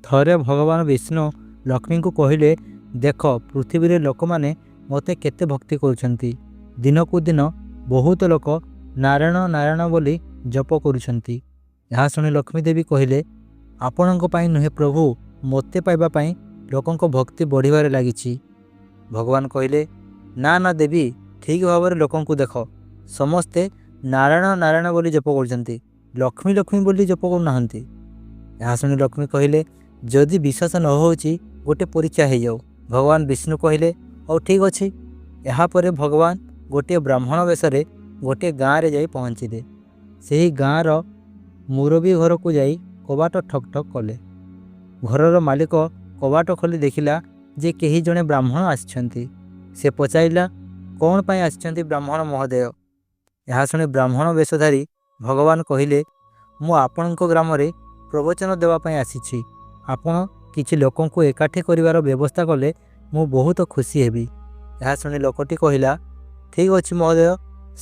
ଥରେ ଭଗବାନ ବିଷ୍ଣୁ ଲକ୍ଷ୍ମୀଙ୍କୁ କହିଲେ, ଦେଖ ପୃଥିବୀରେ ଲୋକମାନେ ମୋତେ କେତେ ଭକ୍ତି କରୁଛନ୍ତି। ଦିନକୁ ଦିନ ବହୁତ ଲୋକ ନାରାୟଣ ନାରାୟଣ ବୋଲି ଜପ କରୁଛନ୍ତି। ଏହା ଶୁଣି ଲକ୍ଷ୍ମୀ ଦେବୀ କହିଲେ, ଆପଣଙ୍କ ପାଇଁ ନୁହେଁ ପ୍ରଭୁ, ମୋତେ ପାଇବା ପାଇଁ ଲୋକଙ୍କ ଭକ୍ତି ବଢ଼ିବାରେ ଲାଗିଛି। ଭଗବାନ କହିଲେ, ନା ନା ଦେବୀ, ଠିକ୍ ଭାବରେ ଲୋକଙ୍କୁ ଦେଖ, ସମସ୍ତେ ନାରାୟଣ ନାରାୟଣ ବୋଲି ଜପ କରୁଛନ୍ତି, ଲକ୍ଷ୍ମୀ ଲକ୍ଷ୍ମୀ ବୋଲି ଜପ କରୁନାହାନ୍ତି। ଏହା ଶୁଣି ଲକ୍ଷ୍ମୀ କହିଲେ, ଯଦି ବିଶ୍ୱାସ ନ ହେଉଛି ଗୋଟେ ପରୀକ୍ଷା ହେଇଯାଉ। ଭଗବାନ ବିଷ୍ଣୁ କହିଲେ, ହଉ ଠିକ୍ ଅଛି। ଏହାପରେ ଭଗବାନ ଗୋଟିଏ ବ୍ରାହ୍ମଣ ବେଶରେ ଗୋଟିଏ ଗାଁରେ ଯାଇ ପହଞ୍ଚିଲେ। ସେହି ଗାଁର ମୁରବୀ ଘରକୁ ଯାଇ କବାଟ ଠକ୍ ଠକ୍ କଲେ। ଘରର ମାଲିକ କବାଟ ଖୋଲି ଦେଖିଲା ଯେ କେହି ଜଣେ ବ୍ରାହ୍ମଣ ଆସିଛନ୍ତି। ସେ ପଚାରିଲା, କ'ଣ ପାଇଁ ଆସିଛନ୍ତି ବ୍ରାହ୍ମଣ ମହୋଦୟ? ଏହା ଶୁଣି ବ୍ରାହ୍ମଣ ବେଶଧାରୀ ଭଗବାନ କହିଲେ, ମୁଁ ଆପଣଙ୍କ ଗ୍ରାମରେ ପ୍ରବଚନ ଦେବା ପାଇଁ ଆସିଛି। ଆପଣ କିଛି ଲୋକଙ୍କୁ ଏକାଠି କରିବାର ବ୍ୟବସ୍ଥା କଲେ ମୁଁ ବହୁତ ଖୁସି ହେବି। ଏହା ଶୁଣି ଲୋକଟି କହିଲା, ଠିକ୍ ଅଛି ମହୋଦୟ,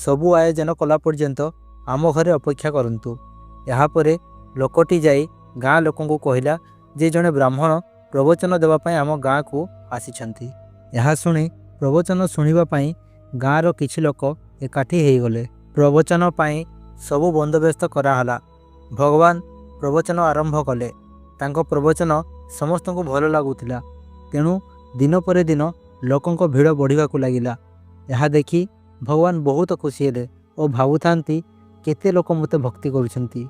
ସବୁ ଆୟୋଜନ କଲା ପର୍ଯ୍ୟନ୍ତ ଆମ ଘରେ ଅପେକ୍ଷା କରନ୍ତୁ। ଏହାପରେ ଲୋକଟି ଯାଇ ଗାଁ ଲୋକଙ୍କୁ କହିଲା ଯେ ଜଣେ ବ୍ରାହ୍ମଣ ପ୍ରବଚନ ଦେବା ପାଇଁ ଆମ ଗାଁକୁ ଆସିଛନ୍ତି। ଏହା ଶୁଣି ପ୍ରବଚନ ଶୁଣିବା ପାଇଁ ଗାଁର କିଛି ଲୋକ ଏକାଠି ହେଇଗଲେ। ପ୍ରବଚନ ପାଇଁ ସବୁ ବନ୍ଦୋବସ୍ତ କରାହେଲା। ଭଗବାନ ପ୍ରବଚନ ଆରମ୍ଭ କଲେ। ତାଙ୍କ ପ୍ରବଚନ ସମସ୍ତଙ୍କୁ ଭଲ ଲାଗୁଥିଲା। ତେଣୁ ଦିନ ପରେ ଦିନ ଲୋକଙ୍କ ଭିଡ଼ ବଢ଼ିବାକୁ ଲାଗିଲା। ଏହା ଦେଖି ଭଗବାନ ବହୁତ ଖୁସି ହେଲେ ଓ ଭାବୁଥାନ୍ତି, କେତେ ଲୋକ ମୋତେ ଭକ୍ତି କରୁଛନ୍ତି।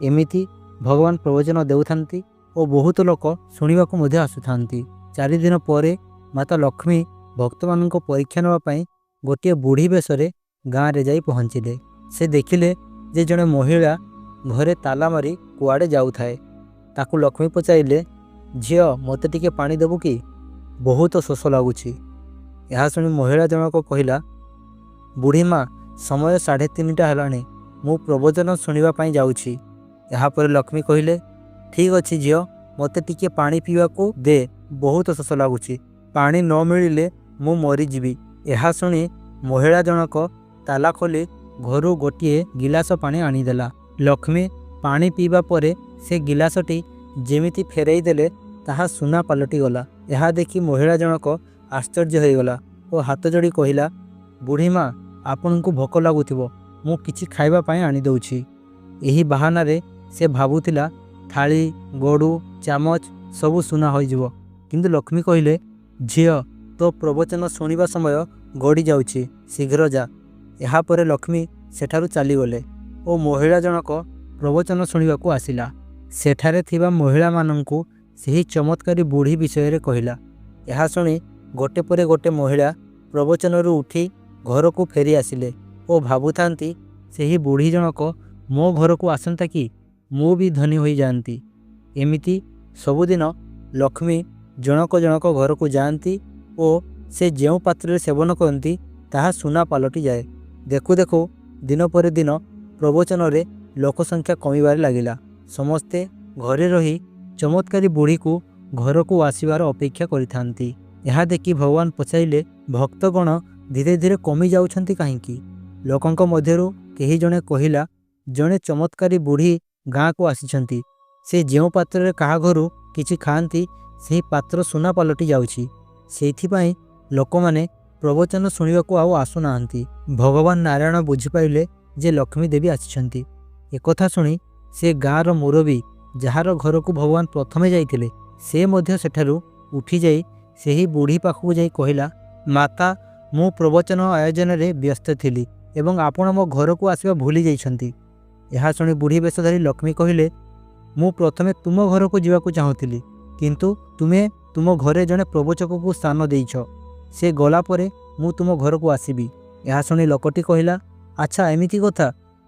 ଏମିତି ଭଗବାନ ପ୍ରବଚନ ଦେଉଥାନ୍ତି ଓ ବହୁତ ଲୋକ ଶୁଣିବାକୁ ମଧ୍ୟ ଆସୁଥାନ୍ତି। 4 ଦିନ ପରେ ମାତା ଲକ୍ଷ୍ମୀ ଭକ୍ତମାନଙ୍କ ପରୀକ୍ଷା ନେବା ପାଇଁ ଗୋଟିଏ ବୁଢ଼ୀ ବେଶରେ ଗାଁରେ ଯାଇ ପହଞ୍ଚିଲେ। ସେ ଦେଖିଲେ ଯେ ଜଣେ ମହିଳା ଘରେ ତାଲା ମାରି କୁଆଡ଼େ ଯାଉଥାଏ। ତାକୁ ଲକ୍ଷ୍ମୀ ପଚାରିଲେ, ଝିଅ, ମୋତେ ଟିକେ ପାଣି ଦେବୁ କି? ବହୁତ ଶୋଷ ଲାଗୁଛି। ଏହା ଶୁଣି ମହିଳା ଜଣକ କହିଲା, ବୁଢ଼ୀ ମା, ସମୟ 3:30 ହେଲାଣି, ମୁଁ ପ୍ରବଚନ ଶୁଣିବା ପାଇଁ ଯାଉଛି। ଏହାପରେ ଲକ୍ଷ୍ମୀ କହିଲେ, ଠିକ୍ ଅଛି ଝିଅ, ମୋତେ ଟିକେ ପାଣି ପିଇବାକୁ ଦେ, ବହୁତ ଶୋଷ ଲାଗୁଛି। ପାଣି ନ ମିଳିଲେ ମୁଁ ମରିଯିବି। ଏହା ଶୁଣି ମହିଳା ଜଣକ ତାଲା ଖୋଲି ଘରୁ ଗୋଟିଏ ଗିଲାସ ପାଣି ଆଣିଦେଲା। ଲକ୍ଷ୍ମୀ ପାଣି ପିଇବା ପରେ ସେ ଗିଲାସଟି ଯେମିତି ଫେରାଇ ଦେଲେ, ତାହା ସୁନା ପାଲଟିଗଲା। ଏହା ଦେଖି ମହିଳା ଜଣକ ଆଶ୍ଚର୍ଯ୍ୟ ହୋଇଗଲା ଓ ହାତ ଯୋଡ଼ି କହିଲା, ବୁଢ଼ୀ ମା, ଆପଣଙ୍କୁ ଭୋକ ଲାଗୁଥିବ, ମୁଁ କିଛି ଖାଇବା ପାଇଁ ଆଣିଦେଉଛି। ଏହି ବାହାନାରେ ସେ ଭାବୁଥିଲା ଥାଳି, ଗଡ଼ୁ, ଚାମଚ ସବୁ ସୁନା ହୋଇଯିବ। କିନ୍ତୁ ଲକ୍ଷ୍ମୀ କହିଲେ, ଝିଅ, ତୋ ପ୍ରବଚନ ଶୁଣିବା ସମୟ ଗଡ଼ି ଯାଉଛି, ଶୀଘ୍ର ଯା। ଏହାପରେ ଲକ୍ଷ୍ମୀ ସେଠାରୁ ଚାଲିଗଲେ ଓ ମହିଳା ଜଣକ ପ୍ରବଚନ ଶୁଣିବାକୁ ଆସିଲା। ସେଠାରେ ଥିବା ମହିଳାମାନଙ୍କୁ ସେହି ଚମତ୍କାରୀ ବୁଢ଼ୀ ବିଷୟରେ କହିଲା। ଏହା ଶୁଣି ଗୋଟେ ପରେ ଗୋଟେ ମହିଳା ପ୍ରବଚନରୁ ଉଠି ଘରକୁ ଫେରି ଆସିଲେ ଓ ଭାବୁଥାନ୍ତି, ସେହି ବୁଢ଼ୀ ଜଣକ ମୋ ଘରକୁ ଆସନ୍ତା କି, ମୁଁ ବି ଧନୀ ହୋଇଯାଆନ୍ତି। ଏମିତି ସବୁଦିନ ଲକ୍ଷ୍ମୀ ଜଣକ ଜଣକ ଘରକୁ ଯାଆନ୍ତି ଓ ସେ ଯେଉଁ ପାତ୍ରରେ ସେବନ କରନ୍ତି, ତାହା ସୁନା ପାଲଟି ଯାଏ। ଦେଖୁ ଦେଖୁ ଦିନ ପରେ ଦିନ ପ୍ରବଚନରେ ଲୋକ ସଂଖ୍ୟା କମିବାରେ ଲାଗିଲା। ସମସ୍ତେ ଘରେ ରହି ଚମତ୍କାରୀ ବୁଢ଼ୀକୁ ଘରକୁ ଆସିବାର ଅପେକ୍ଷା କରିଥାନ୍ତି। ଏହା ଦେଖି ଭଗବାନ ପଚାରିଲେ, ଭକ୍ତଗଣ ଧୀରେ ଧୀରେ କମି ଯାଉଛନ୍ତି କାହିଁକି? ଲୋକଙ୍କ ମଧ୍ୟରୁ କେହି ଜଣେ କହିଲା, ଜଣେ ଚମତ୍କାରୀ ବୁଢ଼ୀ ଗାଁକୁ ଆସିଛନ୍ତି। ସେ ଯେଉଁ ପାତ୍ରରେ କାହା ଘରୁ କିଛି ଖାଆନ୍ତି, ସେହି ପାତ୍ର ସୁନା ପାଲଟି ଯାଉଛି। ସେଇଥିପାଇଁ ଲୋକମାନେ ପ୍ରବଚନ ଶୁଣିବାକୁ ଆଉ ଆସୁନାହାନ୍ତି। ଭଗବାନ ନାରାୟଣ ବୁଝିପାରିଲେ ଯେ ଲକ୍ଷ୍ମୀ ଦେବୀ ଆସିଛନ୍ତି। ଏକଥା ଶୁଣି ସେ ଗାଁର ମୁରବୀ, ଯାହାର ଘରକୁ ଭଗବାନ ପ୍ରଥମେ ଯାଇଥିଲେ, ସେ ମଧ୍ୟ ସେଠାରୁ ଉଠିଯାଇ ସେହି ବୁଢ଼ୀ ପାଖକୁ ଯାଇ କହିଲା, ମାତା, ମୁଁ ପ୍ରବଚନ ଆୟୋଜନରେ ବ୍ୟସ୍ତ ଥିଲି ଏବଂ ଆପଣ ମୋ ଘରକୁ ଆସିବା ଭୁଲି ଯାଇଛନ୍ତି। ଏହା ଶୁଣି ବୁଢ଼ୀ ବେଶଧାରୀ ଲକ୍ଷ୍ମୀ କହିଲେ, ମୁଁ ପ୍ରଥମେ ତୁମ ଘରକୁ ଯିବାକୁ ଚାହୁଁଥିଲି, କିନ୍ତୁ ତୁମେ ତୁମ ଘରେ ଜଣେ ପ୍ରବଚକକୁ ସ୍ଥାନ ଦେଇଛ। ସେ ଗଲା ପରେ ମୁଁ ତୁମ ଘରକୁ ଆସିବି। ଏହା ଶୁଣି ଲୋକଟି କହିଲା, ଆଚ୍ଛା, ଏମିତି କଥା,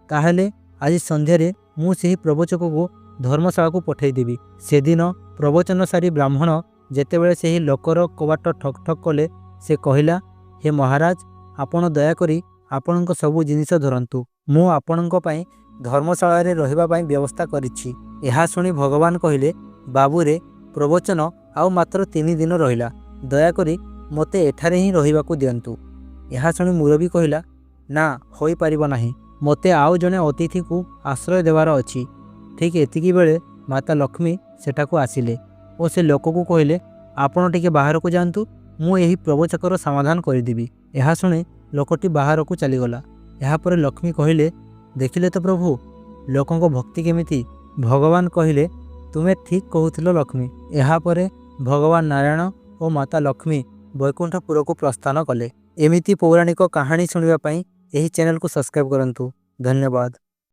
ତାହେଲେ ଆଜି ସନ୍ଧ୍ୟାରେ ମୁଁ ସେହି ପ୍ରବଚକକୁ ଧର୍ମଶାଳାକୁ ପଠାଇଦେବି। ସେଦିନ ପ୍ରବଚନ ସାରି ବ୍ରାହ୍ମଣ ଯେତେବେଳେ ସେହି ଲୋକର କବାଟ ଠକ୍ ଠକ୍ କଲେ, ସେ କହିଲା, ହେ ମହାରାଜ, ଆପଣ ଦୟାକରି ଆପଣଙ୍କ ସବୁ ଜିନିଷ ଧରନ୍ତୁ। ମୁଁ ଆପଣଙ୍କ ପାଇଁ ଧର୍ମଶାଳାରେ ରହିବା ପାଇଁ ବ୍ୟବସ୍ଥା କରିଛି। ଏହା ଶୁଣି ଭଗବାନ କହିଲେ, ବାବୁରେ, ପ୍ରବଚନ ଆଉ ମାତ୍ର 3 ଦିନ ରହିଲା। ଦୟାକରି ମୋତେ ଏଠାରେ ହିଁ ରହିବାକୁ ଦିଅନ୍ତୁ। ଏହା ଶୁଣି ମୁରବୀ କହିଲା, ନା, ହୋଇପାରିବ ନାହିଁ। ମୋତେ ଆଉ ଜଣେ ଅତିଥିକୁ ଆଶ୍ରୟ ଦେବାର ଅଛି। ଠିକ୍ ଏତିକି ବେଳେ ମାତା ଲକ୍ଷ୍ମୀ ସେଠାକୁ ଆସିଲେ। ଓ ସେ ଲୋକକୁ କହିଲେ, ଆପଣ ଟିକେ ବାହାରକୁ ଯାଆନ୍ତୁ, ମୁଁ ଏହି ପ୍ରବଚକର ସମାଧାନ କରିଦେବି। ଏହା ଶୁଣି ଲୋକଟି ବାହାରକୁ ଚାଲିଗଲା। ଏହାପରେ ଲକ୍ଷ୍ମୀ କହିଲେ, ଦେଖିଲେ ତ ପ୍ରଭୁ, ଲୋକଙ୍କ ଭକ୍ତି କେମିତି? ଭଗବାନ କହିଲେ, ତୁମେ ଠିକ୍ କହୁଥିଲ ଲକ୍ଷ୍ମୀ। ଏହାପରେ ଭଗବାନ ନାରାୟଣ ଓ ମାତା ଲକ୍ଷ୍ମୀ ବୈକୁଣ୍ଠପୁରକୁ ପ୍ରସ୍ଥାନ କଲେ। ଏମିତି ପୌରାଣିକ କାହାଣୀ ଶୁଣିବା ପାଇଁ ଏହି ଚ୍ୟାନେଲକୁ ସବସ୍କ୍ରାଇବ୍ କରନ୍ତୁ। ଧନ୍ୟବାଦ।